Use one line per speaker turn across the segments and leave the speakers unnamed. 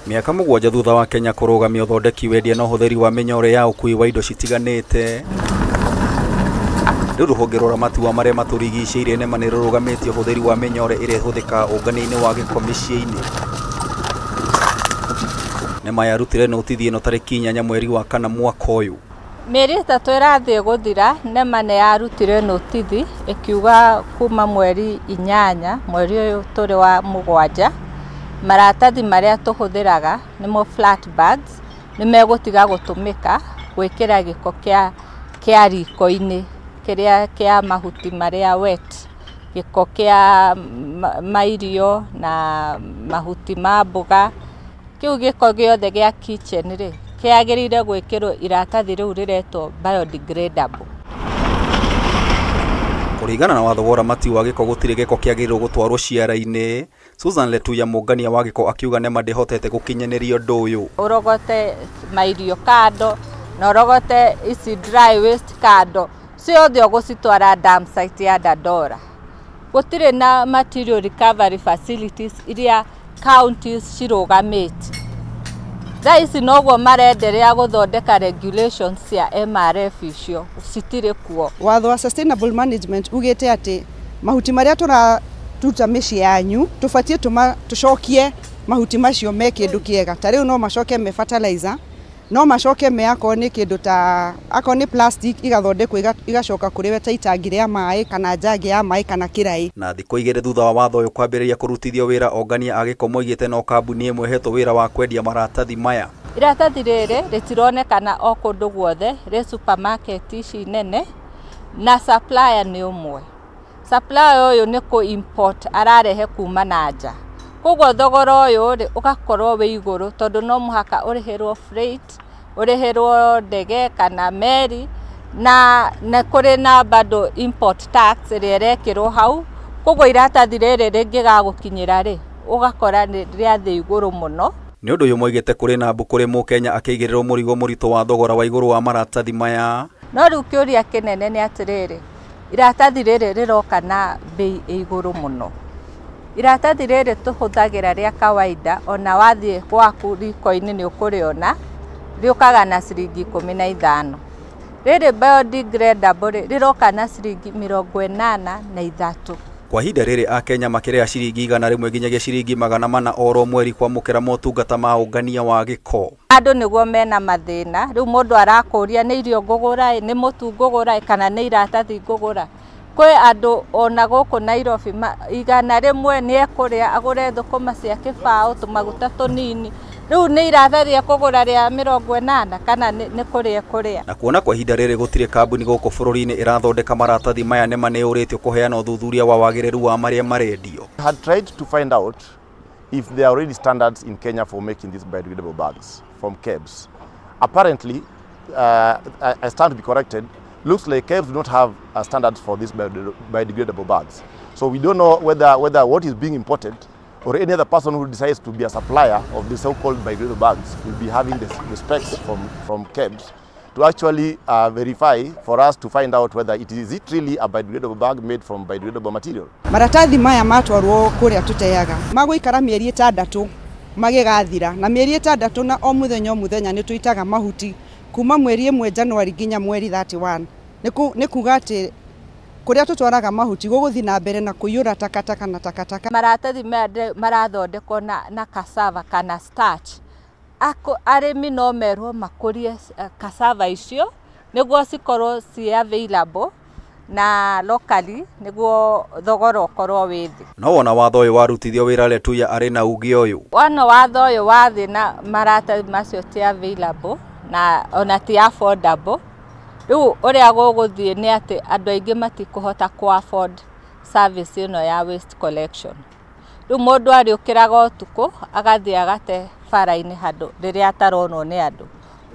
Mĩaka 7 thutha wa Kenya kũrũgamia ũthondeki, wendia na ũhũthĩri wa mĩnyore ya ũkuui wa indo citiganĩte, rĩu rũhonge rwa ũramati wa marĩa matũrigicĩirie NEMA nĩ rũrũgamĩtie ũhũthĩri wa mĩnyore ĩrĩa ĩhũthĩkaga ũngania-inĩ wa gĩko mĩciĩ-inĩ. NEMA yarutire notithi ĩno tarĩki 8 mweri wa 4 mwaka ũyũ.
Mĩeri 3 ĩrathiĩ gũthira, NEMA nĩ yarutire notithi ĩkiuga kuma mweri 8 mweri ũyũ tũrĩ wa 7 maratathi marĩa tũhũthĩraga nĩmo flat bags nĩ megũtiga gũtũmĩka gwĩkĩra gĩko kĩa riko-inĩ kĩrĩa kĩa mahuti marĩa wet, gĩko kĩa mairio na mahuti ma mboga, kĩu gĩko gĩothe gĩa kitchen rĩ kĩagĩrĩire gwĩkĩrwo iratathi rĩu rĩretwo biodegradable.
Kũringana na watho wa ũramati wa gĩko gũtirĩ gĩko kĩagĩrĩirwo gũtwarwo ciara-inĩ. Susan Letuya mũngania wa gĩko akiuga NEMA ndĩhotete gũkinyanĩria ũndũ ũyũ.
Ũrogote mairio kando na ũrogote ici dry waste kando, ciothe ũgũcitwara dump site ya Dandora. Gũtirĩ na material recovery facilities iria counties cirũgamĩtie. Thaa ici noguo marenderea gũthondeka regulations cia MRF icio citirĩ kuo.
Watho wa sustainable management ugĩte atĩ mahuti marĩa tũratuta mĩciĩ yanyu tũbatiĩ tũcokie mahuti macio me kĩndũ kĩega. Ta rĩu no macoke me fertilizer, no macoke me akorwo nĩ kĩndũ ta akorwo nĩ plastic igathondekwo igacoka kũrĩ we ta itangi rĩa maĩ kana njagi ya maĩ kana kĩraĩ.
Na thikũ 2 thutha wa watho ũyũ kwambĩrĩria kũrutithio wĩra, ongania a gĩko moigĩte no kambuni ĩmwe ĩhetwo wĩra wa kwendia maratathi maya.
Iratathi rĩrĩ rĩtironekana o kũndũ guothe, rĩ supermarket ici nene na supplier nĩ ũmwe. Supplier ũyũ nĩ kũ import ararehe kuma na nja, koguo thogora ũyũ rĩ ũgakorwo wĩ igũrũ tondũ no mũhaka ũrĩhĩrwo freight, ũrĩhĩrwo ndege kana meri, na nĩ kũrĩ na bado import tax ĩrĩa ĩrekĩrwo hau. Koguo iratathi rĩrĩ rĩngĩgagũkinyĩra rĩ ũgakora nĩ rĩathiĩ igũrũ mũno.
Nĩ ũndũ ũyũ moigĩte kũrĩ na mbu kũrĩ mũkenya akĩigĩrĩrwo mũrigo mũritũ wa thogora wa igũrũ wa maratathi maya.
No rĩu kĩũria kĩnene nĩ atĩrĩrĩ, iratathi rĩrĩ rĩroka na bei ĩ igũrũ mũno. Iratathi rĩrĩ tũhũthagĩra rĩa kawaida, ona wathiĩ gwaku riko-inĩ nĩ ũkũrĩona, rĩũkaga na ciringi 15. Rĩrĩ biodegradable rĩ rĩroka na ciringi 83.
Kwa ihinda rĩrĩ akenya makĩrĩha ciringi 100 nginyagia ciringi 400 oro mweri kwamũkĩra motungata ma ũngania wa gĩko.
Andũ nĩguo mena mathĩna, rĩu mũndũ arakũria nĩ irio ngũgũra ĩ, nĩ mũtu ngũgũra ĩ, kana nĩ iratathi ngũgũra. Kwĩ andũ ona gũkũ Nairobi 100 nĩ ekũrĩa agũre thũkũma cia kĩbaũ, tũmaguta tũnini. Rĩu nĩ iratathi ekũgũra rĩa 80 kana nĩ kũrĩa ekũrĩa.
Na kuona kwa ihinda rĩrĩ gũtirĩ kambuni gũkũ bũrũri-inĩ ĩrathondeka maratathi maya, NEMA nĩ yũrĩtio kũheana ũthuthuria wa wagĩrĩru wa marĩa marendio.
I had tried to find out if there are already standards in Kenya for making these biodegradable bags from KEBS. Apparently, I stand to be corrected, looks like KEBS do not have standards for these biodegradable bags. So we don't know whether what is being imported or any other person who decides to be a supplier of the so-called biodegradable bags will be having the specs from KEBS to actually verify for us to find out whether it is it really a biodegradable bag made from biodegradable material.
Maratathi maya matwarwo kũrĩa tũteaga magũikara mĩeri 6 magĩgathira, na mĩeri 6 na o mũthenya o mũthenya nĩ tũitaga mahuti kuma mweri 1 January nginya mweri 31. Nĩ kuga atĩ kũrĩa tũtwaraga mahuti gũgũthiĩ na mbere na kũiyũra takataka na takataka.
Maratathi maya marathondekwo na cassava kana starch. Arĩmi no merwo makũrie cassava icio nĩguo cikorwo ci available na locally nĩguo thogora ũkorwo wĩ thĩ.
No wona watho ũyũ warutithio wĩra, Letuya arĩ na uge ũyũ.
Wona watho ũyũ wathiĩ na maratathi macio ti available na ona ti affordable, rĩu ũrĩa gũgũthiĩ nĩ atĩ andũ aingĩ matikũhota kũ afford service ĩno ya waste collection. Rĩu mũndũ arĩũkĩraga ũtukũ agathiĩ agate bara-inĩ handũ rĩrĩa ataronwo nĩ andũ,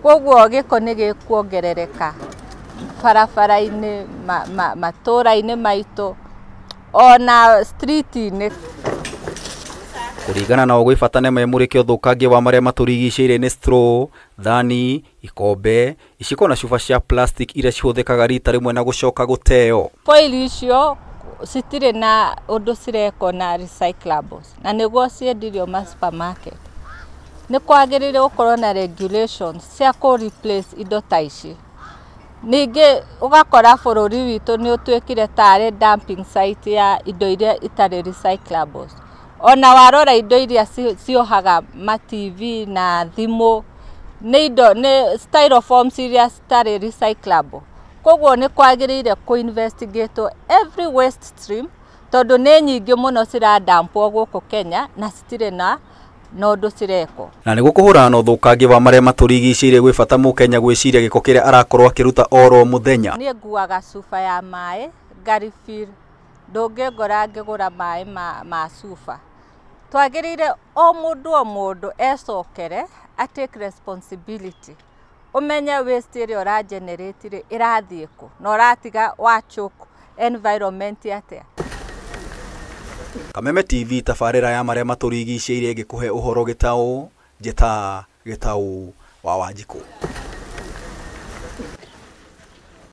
koguo gĩko nĩ gĩkuongerereka barabara-inĩ, matũra-inĩ maitũ ona street-inĩ.
Kũringana na ũgwĩ bata NEMA ĩmũrĩke ũthũkangia wa marĩa matũrigicĩirie nĩ straw, thani, ikombe, iciko na cuba cia plastic iria cihũthĩkaga rita rĩmwe na gũcoka gũteo.
Foil icio citirĩ na ũndũ cirekwo na recyclables na nĩguo ciendirio ma supermarket. Nĩ kwagĩrĩire gũkorwo na regulations cia kũ replace indo ta ici. Ningĩ ũgakora bũrũri witũ nĩ ũtuĩkire tarĩ dumping site ya indo iria itarĩ recyclables. Ona warora indo iria ciohaga ma TV na thimũ nĩ indo nĩ styrofoams iria citarĩ recyclable. Koguo nĩ kwagĩrĩire kũ investigate every waste stream tondũ nĩ nyingĩ mũno ciradampwo gũkũ Kenya na citirĩ na ũndũ cirekwo.
Na nĩguo kũhũrana na ũthũkangia wa marĩa matũrigicĩirie gwĩ bata mũkenya gwĩciria gĩko kĩrĩa arakorwo akĩruta oro mũthenya.
Niĩ nguaga cuba ya maĩ ngarefill, ndũngĩngora ngĩgũra maĩ ma cuba. Twagĩrĩire o mũndũ o mũndũ ecokere a take responsibility, ũmenye waste ĩrĩa ũra generate rĩ ĩrathiĩ kũ na ũratiga wa choke environment atĩa.
Kameme TV tabarĩra ya marĩa matũrigicĩirie ĩngĩkũhe ũhoro gĩtaũ, njĩta Gĩtaũ wa Wanjikũ.